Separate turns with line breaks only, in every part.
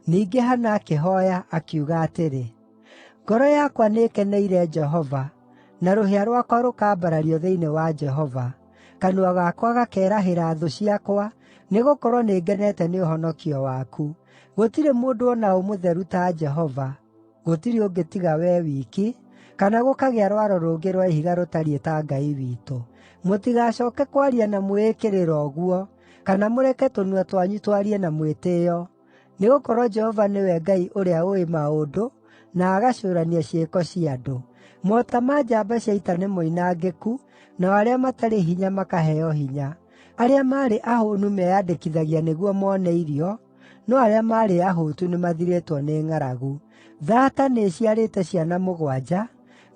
Ningĩ Hana akĩhooya, akiuga atĩrĩ: “Ngoro yakwa nĩĩkeneire Jehova, na rũhĩa rwakwa rũkambarario thĩinĩ wa Jehova. Kanua gakwa gakeerahĩra thũ ciakwa, nĩgũkorwo nĩngenete nĩ ũhonokio waku. Gũtirĩ mũndũ o na ũ mũtheru ta Jehova; gũtirĩ ũngĩ tiga Wee wiki, kana gũkagĩa Rwaro rũngĩ rwa Ihiga rũtariĩ ta Ngai witũ. Mũtigacooke kwaria na mwĩĩkĩrĩro ũguo, kana mũreke tũnua twanyu twarie na mwĩtĩĩo, nĩgũkorwo Jehova nĩwe Ngai ũrĩa ũũĩ maũndũ, na agacũũrania ciĩko cia andũ. Mota ma njamba cia ita nĩmoinangĩku, nao arĩa matarĩ hinya makaheo hinya. Arĩa maarĩ ahũũnu meyandĩkithagia nĩguo mone irio, no arĩa maarĩ ahũtu nĩmathirĩtwo nĩ ng'aragu. Thaata nĩĩciarĩte ciana mũgwanja,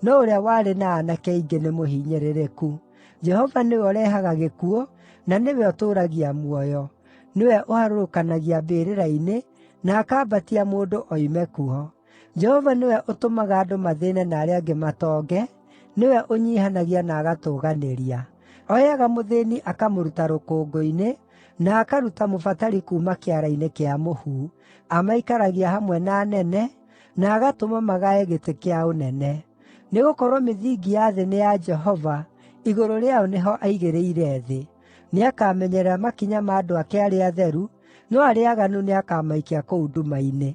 no ũrĩa warĩ na aanake aingĩ nĩ mũhinyĩrĩrĩku. Jehova nĩwe ũrehaga gĩkuũ, na nĩwe ũtũũragia muoyo; nĩwe ũharũrũkanagia mbĩrĩra-inĩ, na akambatia mũndũ oime kuo. Jehova nĩwe ũtũmaga andũ mathĩĩne na arĩa angĩ matonge, nĩwe ũnyiihanagia na agatũũganĩria. Oyaga mũthĩĩni akamũruta rũkũngũ-inĩ, na akaruta mũbatari kuuma kĩara-inĩ kĩa mũhu; amaikaragia hamwe na anene, na agatũma magae gĩtĩ kĩa ũnene. Nĩgũkorwo mĩthingi ya thĩ nĩ ya Jehova, igũrũ rĩayo nĩho aigĩrĩire thĩ. Nĩakamenyerera makinya ma andũ ake arĩa atheru, no arĩa aaganu nĩakamaikia kũu nduma-inĩ.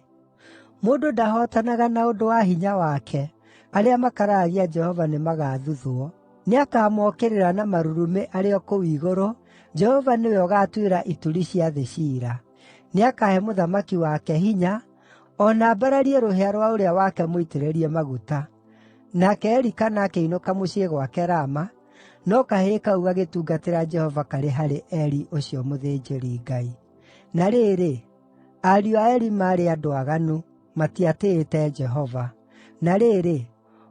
Mũndũ ndahootanaga na ũndũ wa hinya wake; arĩa makararagia Jehova nĩmagathuthwo. Nĩakamookĩrĩra na marurumĩ arĩ o kũu igũrũ; Jehova nĩwe ũgaatuĩra ituri cia thĩ ciira. Nĩakahe mũthamaki wake hinya, o na ambararie rũhĩa rwa ũrĩa wake mũitĩrĩrie maguta. Nake Elikana akĩinũka mũciĩ gwake Rama, no kahĩĩ kau gagĩtungatĩra Jehova karĩ harĩ Eli ũcio mũthĩnjĩri-Ngai. Na rĩrĩ, ariũ a Eli maarĩ andũ aaganu, matiatĩĩte Jehova. Na rĩrĩ,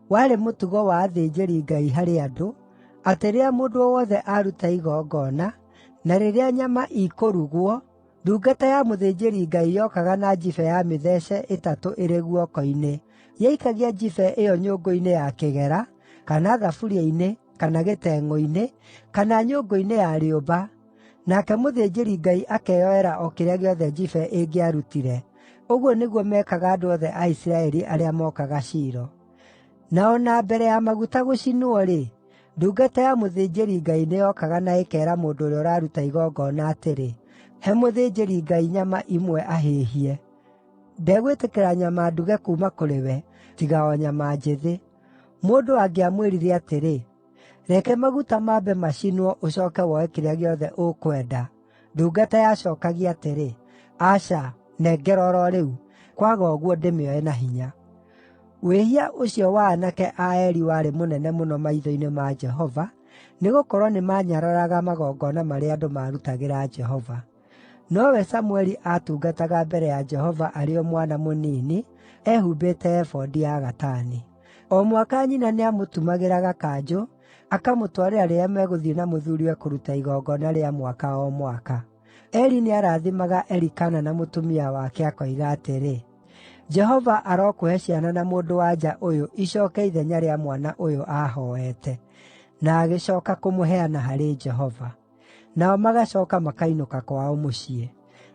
warĩ mũtugo wa athĩnjĩri-Ngai harĩ andũ, atĩ rĩrĩa mũndũ o wothe aruta igongona, na rĩrĩa nyama ikũrugwo, ndungata ya mũthĩnjĩri-Ngai yokaga na njibe ya mĩtheece ĩtatũ ĩrĩ guoko-inĩ. Yaikagia njibe ĩyo nyũngũ-inĩ ya kĩgera, kana thaburia-inĩ, kana gĩteng'ũ-inĩ, kana nyũngũ-inĩ ya rĩũmba, nake mũthĩnjĩri-Ngai akeyoera o kĩrĩa gĩothe njibe ĩngĩarutire. Ũguo nĩguo meekaga andũ othe a Isiraeli arĩa mookaga Shilo. Na o na mbere ya maguta gũcinwo-rĩ, ndungata ya mũthĩnjĩri-Ngai nĩyokaga na ĩkeera mũndũ ũrĩa ũraruta igongona atĩrĩ, “He mũthĩnjĩri-Ngai nyama imwe ahĩĩhie; ndegwĩtĩkĩra nyama nduge kuuma kũrĩ we, tiga o nyama njĩthĩ.” Mũndũ angĩamwĩrire atĩrĩ, “Reke maguta mambe macinwo ũcooke woe kĩrĩa gĩothe ũkwenda,” ndungata yacookagia atĩrĩ, “Aca, nengera o ro rĩu, kwaga ũguo ndĩmĩoe na hinya.” Wĩhia ũcio wa aanake a Eli warĩ mũnene mũno maitho-inĩ ma Jehova, nĩgũkorwo nĩmanyararaga magongona marĩa andũ maarutagĩra Jehova. Nowe Samũeli aatungataga mbere ya Jehova arĩ o mwana mũnini, ehumbĩte ebodi ya gatani. O mwaka nyina nĩamũtumagĩra gakanjũ, akamũtwarĩra rĩrĩa megũthiĩ na mũthuuriwe kũruta igongona rĩa mwaka o mwaka. Eli nĩarathimaga Elikana na mũtumia wake, akoiga atĩrĩ, “Jehova arokũhe ciana na mũndũ-wa-nja ũyũ icooke ithenya rĩa mwana ũyũ aahooete, na agĩcooka kũmũheana harĩ Jehova.” Nao magacooka makainũka kwao mũciĩ.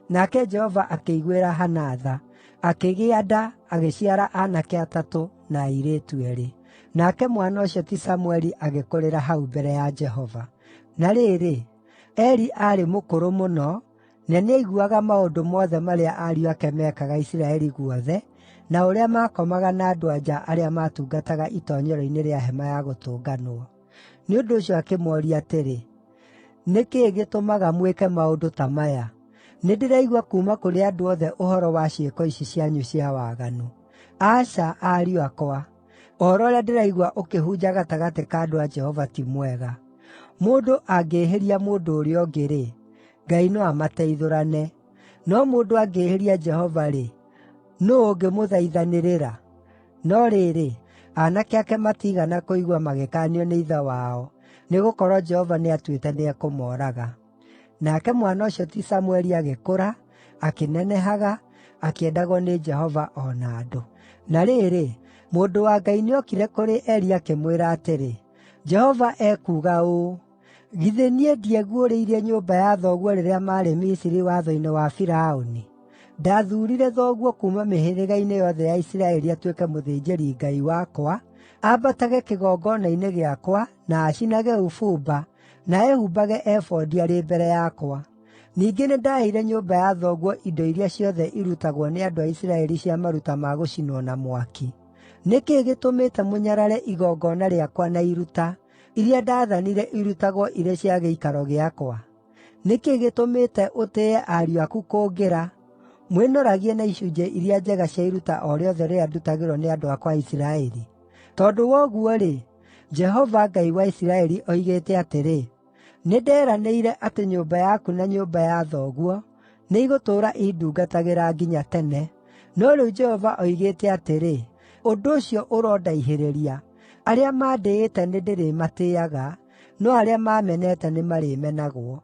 Nake Jehova akĩiguĩra Hana tha; akĩgĩa nda, agĩciara aanake atatũ na airĩtu eerĩ. Nake mwana ũcio ti Samũeli agĩkũrĩra hau mbere ya Jehova. Na rĩrĩ, Eli aarĩ mũkũrũ mũno, na nĩaiguaga maũndũ mothe marĩa ariũ ake meekaga Isiraeli guothe, na ũrĩa maakomaga na andũ-a-nja arĩa maatungataga itoonyero-inĩ rĩa Hema-ya-Gũtũnganwo. Nĩ ũndũ ũcio akĩmooria atĩrĩ, “Nĩ kĩĩ gĩtũmaga mwĩke maũndũ ta maya? Nĩndĩraigua kuuma kũrĩ andũ othe ũhoro wa ciĩko ici cianyu cia waganu. Aca, ariũ akwa, ũhoro ũrĩa ndĩraigua ũkĩhunja gatagatĩ ka andũ a Jehova ti mwega. Mũndũ angĩĩhĩria mũndũ ũrĩa ũngĩ-rĩ, Ngai no amateithũrane. No mũndũ angĩĩhĩria Jehova-rĩ, nũũ ũngĩmũthaithanĩrĩra?” No rĩrĩ, aanake ake matiigana kũigua magĩkaanio nĩ ithe wao, nĩgũkorwo Jehova nĩatuĩte nĩekũmooraga. Nake mwana ũcio ti Samũeli agĩkũra, akĩnenehaga, akĩendagwo nĩ Jehova o na andũ. Na rĩrĩ, mũndũ wa Ngai nĩokire kũrĩ Eli akĩmwĩra atĩrĩ, “Jehova ekuuga ũũ: Githĩ niĩ ndieguũrĩirie nyũmba ya thoguo rĩrĩa maarĩ Misiri watho-inĩ wa Firaũni? Ndathuurire thoguo kuuma mĩhĩrĩga-inĩ yothe ya Isiraeli atuĩke mũthĩnjĩri-Ngai wakwa, ambatage kĩgongona-inĩ gĩakwa, na acinage ũbumba, na ehumbage ebodi arĩ mbere yakwa. Ningĩ nĩndaheire nyũmba ya thoguo indo iria ciothe irutagwo nĩ andũ a Isiraeli cia maruta ma gũcinwo na mwaki. Nĩ kĩĩ gĩtũmĩte mũnyarare igongona rĩakwa na iruta, iria ndaathanire irutagwo irĩ cia gĩikaro gĩakwa? Nĩ kĩĩ gĩtũmĩte ũtĩĩe ariũ aku kũngĩra, mwĩnoragie na icunjĩ iria njega cia iruta o rĩothe rĩrĩa ndutagĩrwo nĩ andũ akwa a Isiraeli?’ Tondũ wa ũguo-rĩ, Jehova, Ngai wa Isiraeli, oigĩte atĩrĩ, ‘Nĩnderanĩire atĩ nyũmba yaku na nyũmba ya thoguo nĩigũtũũra indungatagĩra nginya tene.’ No rĩu Jehova oigĩte atĩrĩ, ‘Ũndũ ũcio ũrondaihĩrĩria! Arĩa mandĩĩte nĩndĩrĩmatĩĩaga, no arĩa maamenete nĩmarĩmenagwo.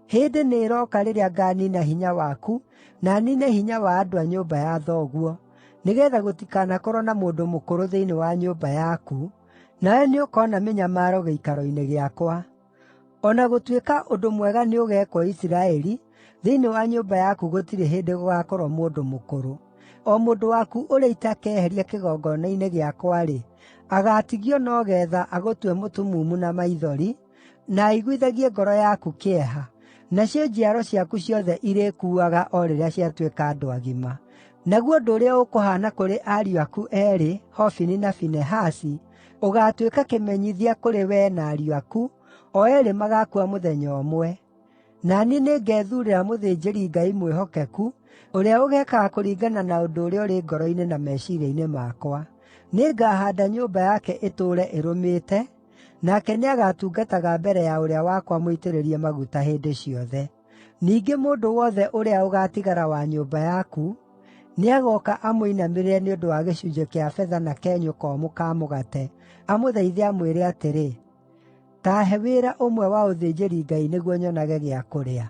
Hĩndĩ nĩĩroka rĩrĩa ngaaniina hinya waku na niine hinya wa andũ a nyũmba ya thoguo, nĩgeetha gũtikanakorwo na mũndũ mũkũrũ thĩinĩ wa nyũmba yaku, nawe nĩũkona mĩnyamaro gĩikaro-inĩ gĩakwa. O na gũtuĩka ũndũ mwega nĩũgeekwo Isiraeli, thĩinĩ wa nyũmba yaku gũtirĩ hĩndĩ gũgaakorwo mũndũ mũkũrũ. O mũndũ waku ũrĩa itakeeheria kĩgongona-inĩ gĩakwa-rĩ, agaatigio no geetha agũtue mũtumumu na maithori, na aiguithagie ngoro yaku kĩeha. Nacio njiaro ciaku ciothe irĩkuaga o rĩrĩa ciatuĩka andũ agima. Naguo ũndũ ũrĩa ũkũhaana kũrĩ ariũ aku eerĩ, Hofini na Finehasi, ũgaatuĩka kĩmenyithia kũrĩ wee na ariũ aku; o eerĩ magaakua mũthenya ũmwe. Na niĩ nĩngethuurĩra mũthĩnjĩri-Ngai mwĩhokeku, ũrĩa ũgeekaga kũringana na ũndũ ũrĩa ũrĩ ngoro-inĩ na meciiria-inĩ makwa. Nĩngahaanda nyũmba yake ĩtũũre ĩrũmĩte, nake nĩagatungataga mbere ya ũrĩa wakwa mũitĩrĩrie maguta hĩndĩ ciothe. Ningĩ mũndũ wothe ũrĩa ũgaatigara wa nyũmba yaku nĩagooka amũinamĩrĩre nĩ ũndũ wa gĩcunjĩ kĩa betha na kenyũ komũ ka mũgate, amũthaithe amwĩre atĩrĩ, “Ta he wĩra ũmwe wa ũthĩnjĩri-Ngai nĩguo nyonage gĩa kũrĩa.” ’”